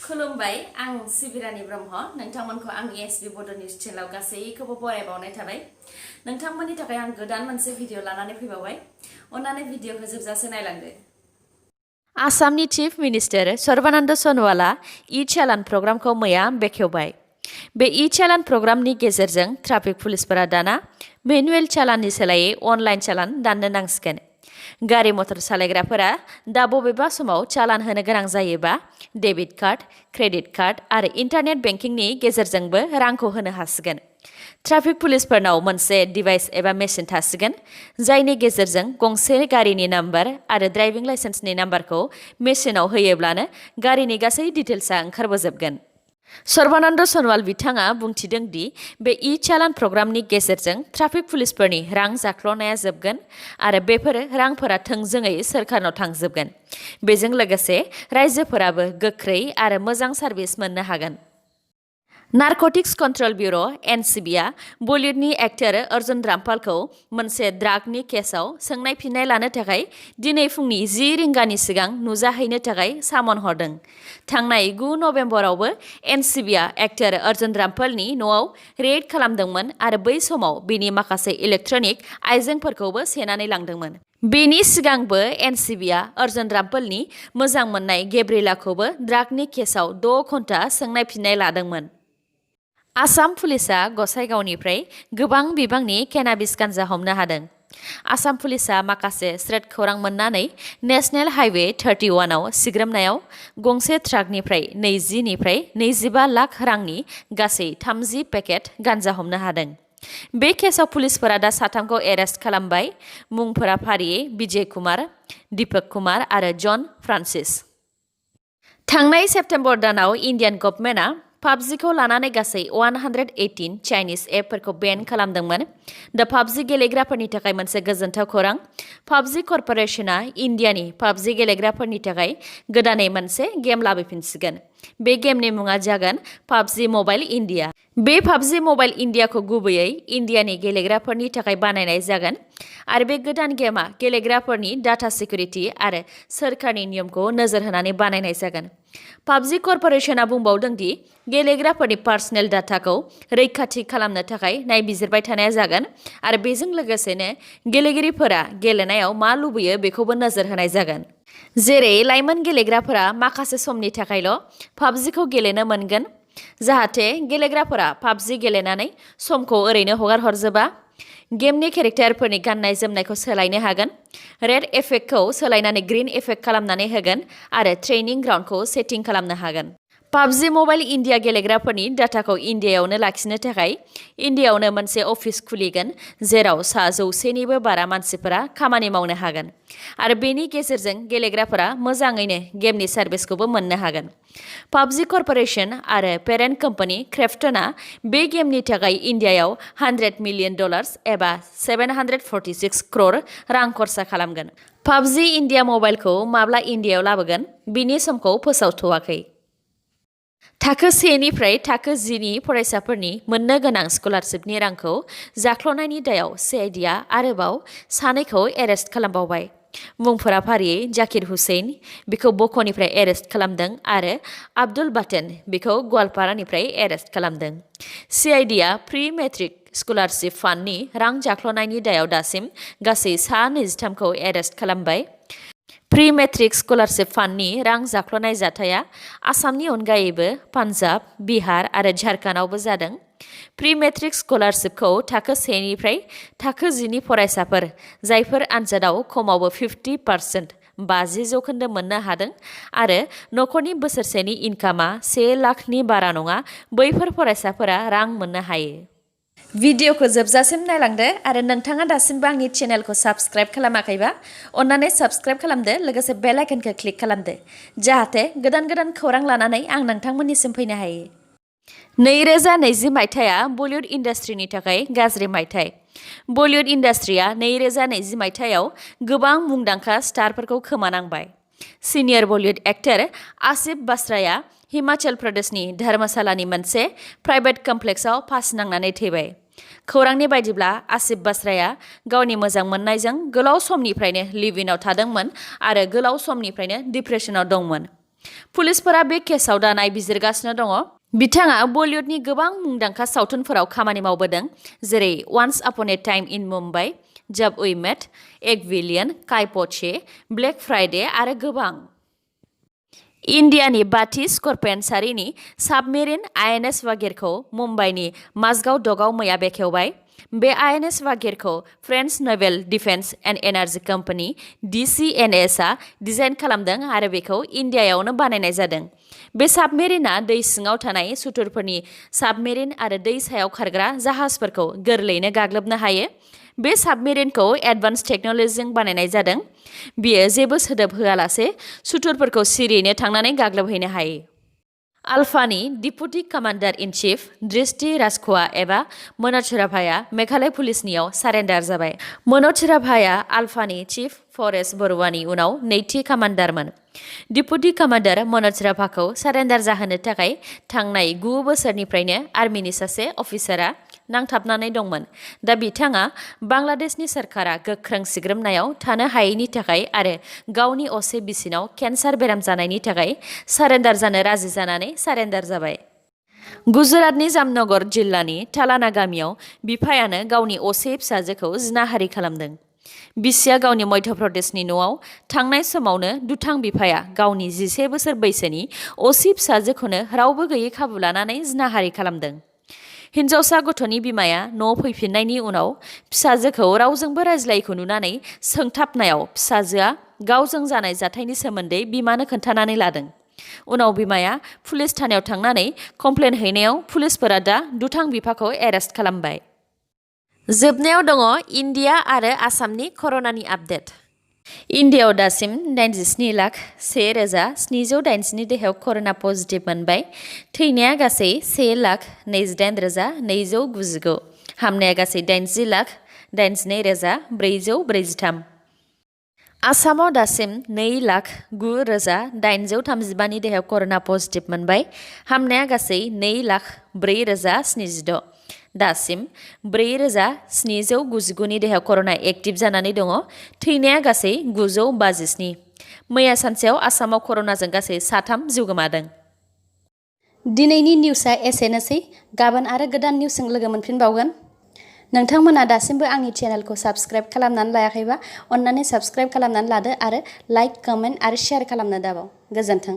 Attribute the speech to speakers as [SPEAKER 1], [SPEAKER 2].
[SPEAKER 1] खुलुमबाय आं सिबिरानि ब्रह्म नोंथांमोनखौ आंनि sbbodonews चेनेलाव गासैखौबो बरायबावनाय थाबाय नोंथांमोननि थाखाय आं गोदान मोनसे भिडिअ लानानै फैबावबाय अन्नानै भिडिअखौ जोबजासे नायलांदो आसामनि चीफ मिनिस्टार सर्बानन्द सन'वाला चालान प्रग्रामखौ मैया बेखेवबाय बे चालान प्रग्रामनि गेजेरजों ट्राफिक पुलिसफोरा दाना मेनुएल चालाननि सोलायै अनलाइन चालान दाननो नांसिगोन गारि मटर सालायग्राफोरा दा बबेबा समाव चालान होनो गोनां जायोबा डेबिट कार्ड क्रेडिट कार्ड आरो इन्टारनेट बेंकिंनि गेजेरजोंबो रांखौ होनो हासिगोन ट्राफिक पुलिसफोरनाव मोनसे डिभाइस एबा मेसिन थासिगोन जायनि गेजेरजों गंसे गारिनि नाम्बार आरो ड्राइभिं लाइसेन्सनि नाम्बारखौ मेसिनाव होयोब्लानो गारिनि गासै डिटेल्सआ ओंखारबोजोबगोन सर्बानन्द सन'वाल बिथाङा बुंथिदों दि बे चालान प्रग्रामनि गेजेरजों ट्राफिक पुलिसफोरनि रां जाख्ल'नाया जोबगोन आरो बेफोर रांफोरा थोंजोङै सोरखारनाव थांजोबगोन बेजों लोगोसे रायजोफोराबो गोख्रै आरो मोजां सार्भिस मोननो हागोन नारकटिक्स कंट्रोल ब्यूरो एनसीबीआ बलिउडनि एक्टर अर्जुन रामपालखौ मोनसे ड्रागनि केसआव सोंनाय फिननाय लानो थाखाय दिनै फुंनि 10 रिंगानि सिगां नुजाहैनो थाखाय सामन हरदों थांनाय 9 नभेम्बरावबो एनसीबीआ एक्टर अर्जुन रामपालनि न'आव रेड खालामदोंमोन आरो बै समाव बिनि माखासे इलेक्ट्रनिक आइजेंफोरखौबो सेनानै लांदोंमोन बेनि सिगांबो एनसीबीआ अर्जुन रामपालनि मोजां मोननाय गेब्रिलाखौबो ड्रागनि केसआव 6 घन्टा सोंनाय फिननाय लादोंमोन आसाम पुलिसआ गसाइगावनिफ्राय गोबां बिबांनि केनाबिस गांजा हमनो हादों आसाम पुलिसआ माखासे स्रेड खौरां मोननानै नेशनेल हाइवे 31 आव सिग्रोमनायाव गंसे ट्राकनिफ्राय 20 निफ्राय 25 लाख रांनि गासै 30 पेकेट गांजा हमनो हादों बे केसआव पुलिसफोरा दा साथामखौ एरेस्ट खालामबाय मुंफोरा फारियै विजय कुमार दीपक कुमार आरो जन फ्रान्सिस थांनाय सेप्तेम्बर दानाव इन्डियान गभर्नमेन्टआ PUBGखौ लानानै गासै 118 चाइनिज एपफोरखौ बेन खालामदोंमोन दा PUBG गेलेग्राफोरनि थाखाय मोनसे गोजोनथाव खौरां PUBG कर्परेसनआ इन्डियानि PUBG गेलेग्राफोरनि थाखाय गोदानै मोनसे गेम लाबोफिनसिगोन बे गेमनि मुङा जागोन PUBG मबाइल इन्डिया बे PUBG मबाइल इन्डियाखौ गुबैयै इन्डियानि गेलेग्राफोरनि थाखाय बानायनाय जागोन आरो बे गोदान गेमआ गेलेग्राफोरनि डाटा सिकिउरिटि आरो सोरखारनि नियमखौ नोजोर होनानै बानायनाय जागोन PUBG कर्परेसनआ बुंबावदों दि गेलेग्राफोरनि पार्सनेल डाटाखौ रैखाथि खालामनो थाखाय नायबिजिरबाय थानाया जागोन आरो बेजों लोगोसेनो गेलेगिरिफोरा गेलेनायाव मा लुबैयो बेखौबो नोजोर होनाय जागोन जेरै लाइमोन गेलेग्राफोरा माखासे समनि थाखायल' PUBGखौ गेलेनो मोनगोन जाहाथे गेलेग्राफोरा PUBG गेलेनानै समखौ ओरैनो हगार हरजोबा गेमनि केरेक्टारफोरनि गाननाय जोमनायखौ सोलायनो हागोन रेड इफेक्टखौ सोलायनानै ग्रीन इफेक्ट खालामनानै होगोन आरो ट्रेनिं ग्राउन्डखौ सेटिं खालामनो हागोन PUBG मबाइल इन्डिया गेलेग्राफोरनि डाटाखौ इन्डियायावनो लाखिनो थाखाय इन्डियायावनो मोनसे अफिस खुलिगोन जेराव 100निबो बारा मानसिफोरा खामानि मावनो हागोन आरो बेनि गेजेरजों गेलेग्राफोरा मोजाङैनो गेमनि सार्भिसखौबो मोननो हागोन PUBG कर्परेसन आरो पेरेन्ट कम्पानि क्रेफ्टनआ बे गेमनि थाखाय इन्डियायाव $100 मिलियन एबा 746 क्र'र रां खरसा खालामगोन PUBG इन्डिया मबाइलखौ माब्ला इन्डियायाव लाबोगोन बिनि समखौ फोसावथ'वाखै थाखो 1 निफ्राय थाखो 10 नि फरायसाफोरनि मोननो गोनां स्कलारशिपनि रांखौ जाख्ल'नायनि दायाव सीआईडीआ आरोबाव सानैखौ एरेस्ट खालामबावबाय मुंफोरा फारियै जाकिर हुसैन बिखौ बक'निफ्राय एरेस्ट खालामदों आरो आब्दुल बाटेन बिखौ गवालपारानिफ्राय एरेस्ट खालामदों सीआईडीआ प्रि मेट्रिक स्कलारशिप फान्डनि रां जाख्ल'नायनि दायाव दासिम गासै 23खौ एरेस्ट खालामबाय प्रि मेट्रिक स्कलारशिप फान्डनि रां जाख्ल'नाय जाथाया आसामनि अनगायैबो पान्जाब बिहार आरो झारखन्डआवबो जादों प्रि मेट्रिक स्कलारशिपखौ थाखो 1 निफ्राय थाखो 10 नि फरायसाफोर जायफोर आनजादाव खमावबो 50% 50% मोननो हादों आरो नखरनि बोसोरसेनि इनकामा 1 लाखनि बारा नङा बैफोर फरायसाफोरा रां मोननो हायो भिडिअखौ जोबजासिम नायलांदो आरो नोंथाङा दासिमबो आंनि चेनेलखौ साबस्क्राइब खालामाखैबा अन्नानै साबस्क्राइब खालामदो लोगोसे बेल आइकनखौ क्लिक खालामदो जाहाथे गोदान गोदान खौरां लानानै आं नोंथांमोननिसिम फैनो हायो 2020 मायथाइया बलिउड इन्डास्ट्रिनि थाखाय गाज्रि मायथाइ बलिउड इन्डास्ट्रिया 2020 मायथाइयाव गोबां मुंदांखा स्टारफोरखौ खोमानांबाय सिनियर बलिउड एक्टर आसिफ बासराया हिमाचल प्रदेशनि धर्मशालानि मोनसे प्राइभेट कमप्लेक्सआव फासि नांनानै थैबाय खौरांनि बायदिब्ला आसिफ बासराया गावनि मोजां मोननायजों गोलाव समनिफ्रायनो लिभ इनआव थादोंमोन आरो गोलाव समनिफ्रायनो डिप्रेसनाव दंमोन पुलिसफोरा बे केसाव दा नायबिजिरगासिनो दङ। बिथाङा बलिउडनि गोबां मुंदांखा सावथुनफोराव खामानि मावबोदों, जेरै once upon a time in Mumbai, Jab We Met, Ek विलियन, काय पचे, ब्लेक फ्राइडे आरो गोबां। इन्डियानि बाथि स्कर्पियन सारिनि साबमेरिन आइएनएस वागेरखौ मुम्बाइनि माजगाव डकआव मैया बेखेवबाय। बे आइएनएस वागेरखौ French naval defence and energy company DCNS आ डिजाइन खालामदों आरो बेखौ इन्डियायावनो बानायनाय जादों। बे साबमेरिनआ दै सिङाव थानाय सुथुरफोरनि साबमेरिन आरो दै सायाव खारग्रा जाहाजफोरखौ गोरलैयैनो गाग्लोबनो हायो। बे साबमेरिनखौ एडभान्स टेक्न'लजिजों बानायनाय जादों। बियो जेबो सोदोब होआलासे सुथुरफोरखौ सिरियैनो थांनानै गाग्लोबहैनो हायो। आल्फानि डिपुटि कमान्डार इन चिफ दृष्टि राजख'वा एबा मनोज राभाया मेघालय पुलिसनियाव सारेन्डार जाबाय। मनोज राभाया आल्फानि चिफ फरेस्ट बरुवानि उनाव नैथि कामान्डारमोन। डिपुटि कामान्डार मनोज राभाखौ सारेन्डार जाहोनो थाखाय थांनाय 9 बोसोरनिफ्रायनो आर्मिनि सासे अफिसारा नांथाबनानै दंमोन। दा बिथाङा बांलादेशनि सोरखारा गोख्रों सिग्रोमनायाव थानो हायैनि थाखाय आरो गावनि असे बिसिनाव केन्सार बेराम जानायनि थाखाय सारेन्डार जानो राजि जानानै सारेन्डार जाबाय। गुजरातनि जामनगर जिल्लानि चालाना गामियाव बिफायानो गावनि असे फिसाजोखौ जिनाहारि खालामदों। बिसिया गावनि मध्य प्रदेशनि न'आव थांनाय समावनो दुथां बिफाया गावनि 11 बोसोर बैसोनि असे फिसाजोखौनो रावबो गैयै खाबु लानानै जिनाहारि खालामदों। हिन्जावसा गथ'नि बिमाया न'आव फैफिननायनि उनाव फिसाजोखौ रावजोंबो रायज्लायैखौ नुनानै सोंथाबनायाव फिसाजोआ गावजों जानाय जाथायनि सोमोन्दै बिमानो खोन्थानानै लादों। उनाव बिमाया पुलिस थानायाव थांनानै कमप्लेन हैनायाव पुलिसफोरा दा दुथां बिफाखौ एरेस्ट खालामबाय। जोबनायाव दङ इन्डिया आरो आसामनि कर'नानि आपडेट। इन्डियायाव दासिम 97,01,780 देहायाव कर'ना पजिटिभ मोनबाय। थैनाया गासै 1,28,299। हामनाया गासै 80,82,443। आसामाव दासिम 2,09,835 देहायाव कर'ना पजिटिभ मोनबाय। हामनाया गासै 2,04,076। दासिम 4,799 देहायाव कर'ना एक्टिभ जानानै दङ। थैनाया गासै 957। मैया सानसेयाव आसामाव कर'नाजों गासै 3 जिउ गोमादों। दिनैनि निउसआ एसेनोसै। गाबोन आरो गोदान निउसजों लोगो मोनफिनबावगोन। नोंथांमोना दासिमबो आंनि चेनेलखौ साबस्क्राइब खालामनानै लायाखैबा अन्नानै साबस्क्राइब खालामनानै लादो आरो लाइक, कमेन्ट आरो शेयार खालामनो दाबाव। गोजोन्थों।